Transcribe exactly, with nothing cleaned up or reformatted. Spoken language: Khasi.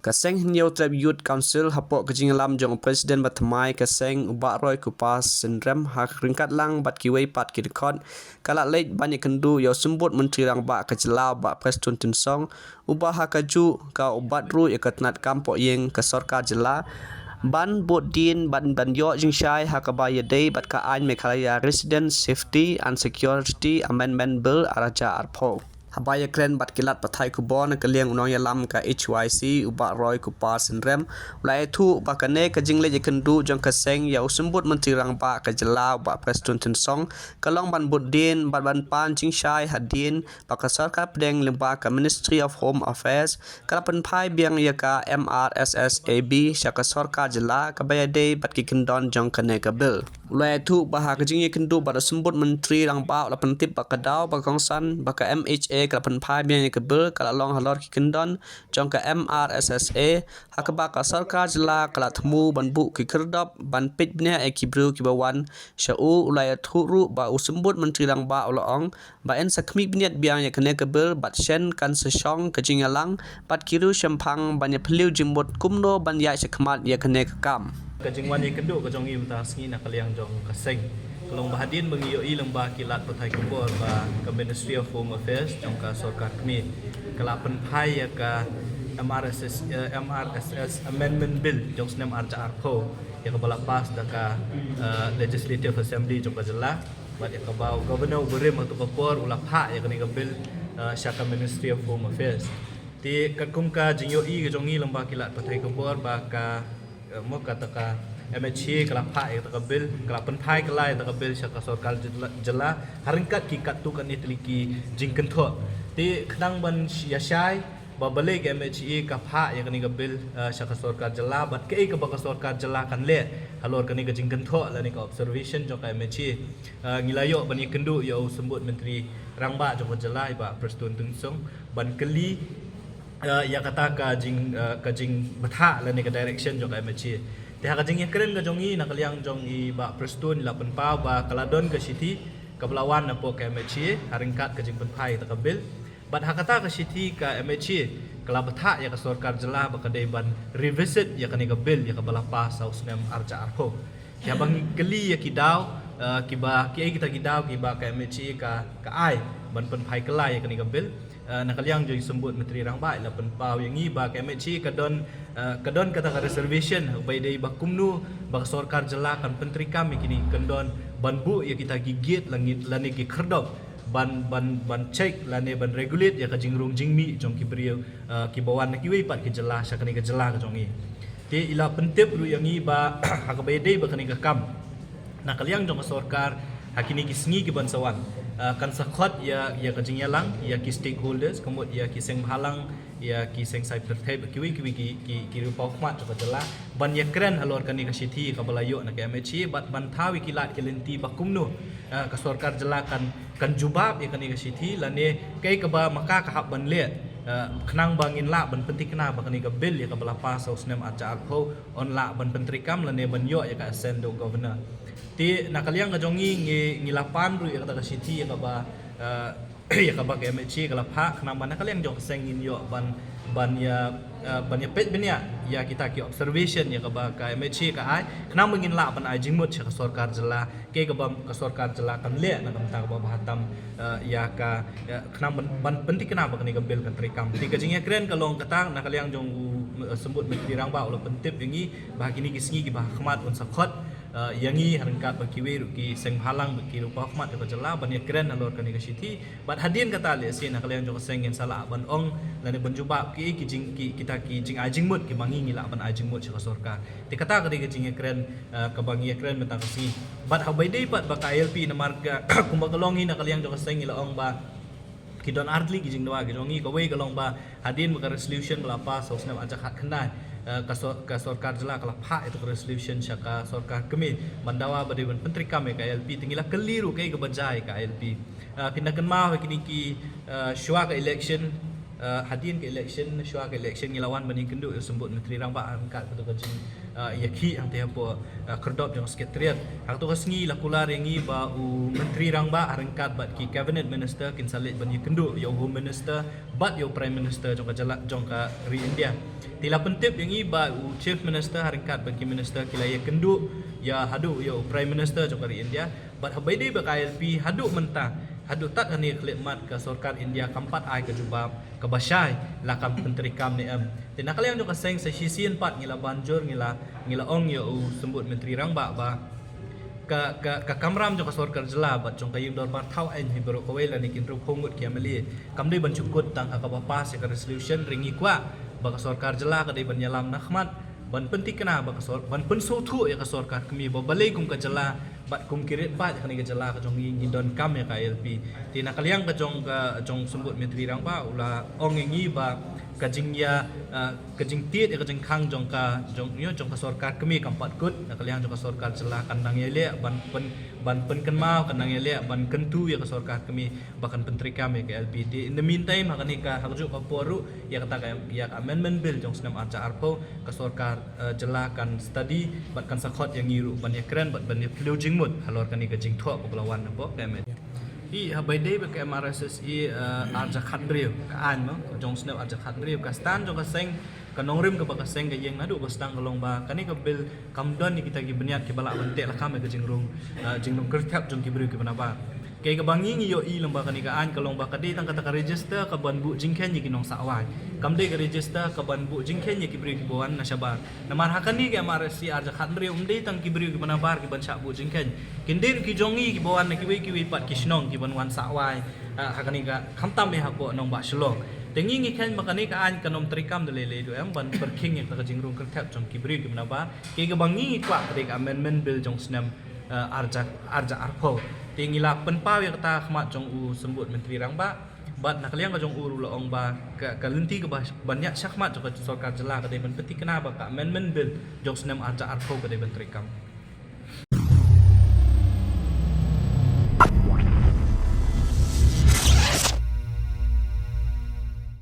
Ka seng Hynñiewtrep Youth Council hapoh ka jingïalam jong u President bathymmai ka seng u Bah Roy Kupar Synrem ha ryngkat lang bad kiwei pat ki dkhot ka la leit ban ïakynduh ïa u Symbud Myntri Rangbah ka jylla u Bah Prestone Tynsong, uba ha kajuh ka u bat ruh ïa ka tnat kam poh ïing ka sorkar jylla ban bud dien bad ban ïoh jingshai ha kaba ïadei bad ka aiñ Meghalaya Resident Safety and Security Amendment Bill ar hajar arphew. Haba ïakren bad ki lad pathai khubor na ka liang u nongïalam ka H Y C u Bah Roy Kupar Synrem u la ïathuh ba kane ka jingleit ïakynduh jong ka seng ïa u Symbud Myntri Rangbah ka jylla u Bah Prestone Tynsong ka long ban bud dien bad ban pan jingshai hadien ba ka sorkar pdeng lyngba ka Ministry of Home Affairs ka la pynphai biang ïa ka M R S S A B sha ka sorkar jylla kaba ïadei bad ki kyndon jong kane ka bill. U la ïathuh ba ha ka jingïakynduh bad u Symbud Myntri Rangbah u la pyntip ba ka daw ba kongsan ba ka M H A ka la pynphai biang ïa ka bill ka la long halor ki kyndon jong ka M R S S A, ha kaba ka sorkar jylla ka la thmu ban buh ki khyrdop ban peit bniah ïa ki briew kiba wan sha u. U la ïathuh ruh ba u Symbud Myntri Rangbah u la ong ba yn sa khmih bniat biang ïa kane ka bill bad shen kan sa shong ka jingïalang bad ki riew shemphang ban ïaphylliew jingmut kumno ban ïaid shakhmat ïa kane ka kam. Ka jingwan ïakynduh ka jong ngi mynta ka sngi na ka liang jong ka seng ka long ba hadien ba ngi ïohi lyngba ki lad pathai khubor ba ka Ministry of Home Affairs jong ka sorkar kmie ka la pynphai ïa ka M R S S, eh, M R S S Amendment Bill jong snem ar hajar arphew ïa kaba la pass da ka, eh, Legislative Assembly jong ka jylla. Bad ïa kaba u Governor u barim ha kato ka por u la phah ïa kane ka bill, eh, sha ka Ministry of Home Affairs. Te katkum ka jingïohi ka jong ngi lyngba ki lad pathai khubor ba ka, eh, mo kata ka M H A ka la phah ïa kata ka bill, ka la pynphai kylla ïa kata ka bill sha ka sorkar jylla, jylla ha ryngkat ki katto katne tylli ki jingkynthoh. Te khnang ban ïa shai ba balei ka M H A ka phah ïa kane ka bill, eh, sha ka sorkar jylla bad kaei kaba ka sorkar jylla kan leh halor kane ka jingkynthoh lane ka observation jong ka M H A. Eh, ngi la ïoh ban ïakynduh ïa u Symbud Myntri Rangbah jong ka jylla i Bah Prestone Tynsong ban kylli, eh, ïa kata ka jing, eh, ka jingbthah lane ka direction jong ka M H A. Te ha ka jingïakren ka jong ngi na ka liang jong i Bah Prestone i la pynpaw ba ka la don ka shithi kaba la wan napoh ka M H A ha ryngkat ka jingpynphai kata ka bill. Bad ha kata ka shithi ka M H A ka la bthah ïa ka sorkar jylla ba ka dei ban revisit ïa kane ka bill ïa kaba la pass ha u snem ar hajar arphew. Ïa ba ngi kylli ïa ki daw, eh, kiba, kiei kita ki daw kiba ka M H A ka, ka ai ban pynphai kylla ïa kane ka bill. Eh, na ka liang jong i Symbud Myntri Rangbah i la pynpaw ïa ngi ba ka M H A ka don, eh, ka don kata ka reservation ba ïadei ba kumno ba ka sorkar jylla kan pyntreikam ïa kine ki kyndon ban buh ïa kita ki gate lane, lane ki khyrdop ban, ban, ban check lane ban regulate ïa ka jingrung jingmih jong ki briew, eh, kiba wan na kiwei pat ki jylla sha kane ka jylla ka jong ngi. Te i la pyntip ruh ïa ngi ba ha kaba ïadei bad kane ka kam na ka liang jong ka sorkar ha kine ki sngi ki ban sa wan, eh, kan sa khot ïa, ïa ka jingïalang ïa ki stakeholders, ka mut ïa ki seng bhalang, ïa ki seng sai pyrthei, kiwei kiwei ki, ki, ki riewpawkhmat jong ka jylla ban ïakren halor kane ka shithi kaba la ïoh na ka M H A bad ban thaw ïa ki lad ki lynti ba kumno, eh, ka sorkar jylla kan, kan jubab ïa kane ka shithi lane kaei kaba ma ka ka hap ban leh, eh, khnang ba ngin lah ban pynthikna ba kane ka bill ïa kaba la pass ha u snem ar hajar arphew yn lah ban pyntreikam lane ban ïoh ïa ka assent da u Governor. Te na ka liang ka jong ngi, ngi, ngi la pan ruh ïa kata ka shithi ïa kaba, eh, ïa kaba ka M H A ka la phah khnang ba na ka liang jong ka seng ngin ïoh ban, ban ïa, eh, ban ïa peit bniah ïa kita ki observation ïa kaba ka M H A ka ai khnang ba ngin lah ban ai jingmut sha ka sorkar jylla, kaei kaba ka sorkar jylla kan leh na ka bynta kaba bha tam, eh, ïa ka, eh, khnang ban, ban pynthikna ba kane ka bill kan treikam. Te ka jingïakren ka long kata na ka liang jong u, eh, Symbud Myntri Rangbah u la pyntip ïa ngi ba ha kine ki sngi kiba ha khmat un sa khot, eh, ïa ngi ha ryngkat bad kiwei ruh ki seng bhalang bad ki riewpawkhmat jong ka jylla ban ïakren halor kane ka shithi. Bad hadien kata lehse na ka liang jong ka seng ngin sa lah ban ong lane ban jubab ki, ki jing, ki, kita ki jingai jingmut kiba ngi, ngi lah ban ai jingmut sha ka sorkar. Te kata ka dei ka jingïakren, eh, kaba ngi ïakren mynta ka sngi. Bad ha kaba ïadei pat bad ka I L P namar ka kumba ka long hi na ka liang jong ka seng ngi la ong ba ki don ar tylli ki jingdawa ki jong ngi, kawei ka long ba hadien ba ka resolution ba la pass ha u snem ar hajar khatkhyndai, eh, ka sor-, ka sorkar jylla ka la phah ïa ka resolution sha ka sorkar kmie ban dawa ba dei ban pyntreikam ïa ka I L P. Te ngi la kylli ruh kaei kaba jia ïa ka I L P. Eh, phin da kynmaw ha kine ki, eh, shuwa ka election, eh, hadien ka election, shuwa ka election ngi la wan ban ïakynduh ïa u Symbud Myntri Rangbah ryngkat kato ka jing, uh, ïa ki hangta hapoh uh, khyrdop jong ka Secretariat. Hangta ka sngi la kular ïa ngi ba u Myntri Rangbah ha ryngkat bad ki Cabinet Minister kin sa leit ban ïakynduh ïa u Home Minister bad ïa u Prime Minister jong ka jylla jong ka ri India. Te la pyntip ïa ngi ba u Chief Minister ha ryngkat bad ki Minister ki la ïakynduh ïa haduh ïa u Prime Minister jong ka ri India. Bad haba ïadei bad ka I L P haduh mynta, haduh tad kane ka khyllipmat ka sorkar India kam pat ai ka jubab kaba shai la kan pyntreikam ne em. Te na ka liang jong ka seng sa shisien pat ngi la ban jur ngi la ngi la ong ïa u Symbud Myntri Rangbah ba ka ka ka kamram jong ka sorkar jylla bad jong ka ïing dorbar thaw aiñ hi baroh kawei lane ki hynriewphew ngut ki M L A kam dei ban shu kut tang ha kaba pass ïa ka resolution. Hynrei ngi kwah ba ka sorkar jylla ka dei ban ïalam na khmat ban pynthikna ba ka sor ban pynsngewthuh ïa ka sorkar kmie ba balei kum ka jylla bad kum ki rit bad kane ka jylla ka jong ngi ngi donkam ïa ka I L P. Te na ka liang ka jong ka jong Symbud Myntri Rangbah u la ong ïa ngi ba ka jingïa uh, ka jingtied ïa ka jingkhang jong ka jong ïa jong ka sorkar kmie kam pat kut. Na ka liang jong ka sorkar jylla kan nang ïaleh ban pyn ban pynkynmaw, kan nang ïaleh ban kyntu ïa ka sorkar kmie ba kan pyntreikam ïa ka I L P. Te in the meantime ha kane ka ha kajuh ka por ruh ïa kata ka ïa ka amendment bill jong snem arhajar arphew ka sorkar uh, jylla kan study bad kan sa khot ïa ngi ruh ban ïakren bad ban ïa pynlong jingmut halor kane ka jingthoh kaba la wan hapoh ka M H A. Hi haba ïadei bad ka M R S S E uh, arhajar khathynriew ka aiñ mo jong snem arhajar khathynriew ka stand jong ka seng ka nongrim kaba ka seng ka ïeng naduh ba sdang ka long ba kane ka bill kam don ïa kita ki bniat kiba lah ban teh lakam ïa ka jingrung uh, jingrung kyrthep jong ki briew kiba nabar. Kaei kaba ngi ngi ïohi lyngba kane ka aiñ ka long ba ka dei tang kata ka register ka ban buh jingkheiñ ïa ki nongsah wai. Kam dei ka register ka ban buh jingkheiñ ïa ki briew kiba wan na shabar. Namar ha kane ka M R S S E arhajar khathynriew ym dei tang ki briew kiba nabar ki ban shah buh jingkheiñ. Kin dei ruh ki jong ngi kiba wan na kiwei kiwei pat ki shnong ki ban wan sah wai. Ha kane ka khamtam ïa hapoh nongbah Shillong. Te ngi ngi kheiñ ba kane ka aiñ kan ym treikam da lei lei duh em ban pyrkhing ïa ka jingrung kyrthep jong ki briew kiba nabar. Kaei kaba ngi ngi kwah ka dei ka amendment bill jong snem uh, arhajar arhajar arphew. Te ngi la pynpaw ïa kata ha khmat jong u Symbud Myntri Rangbah bad na ka liang ka jong u ruh la ong ba ka ka lynti kaba ban ïaid shakhmat jong ka sorkar jylla ka dei ban pynthikna ba ka amendment bill jong snem arhajar arphew ka dei ban treikam.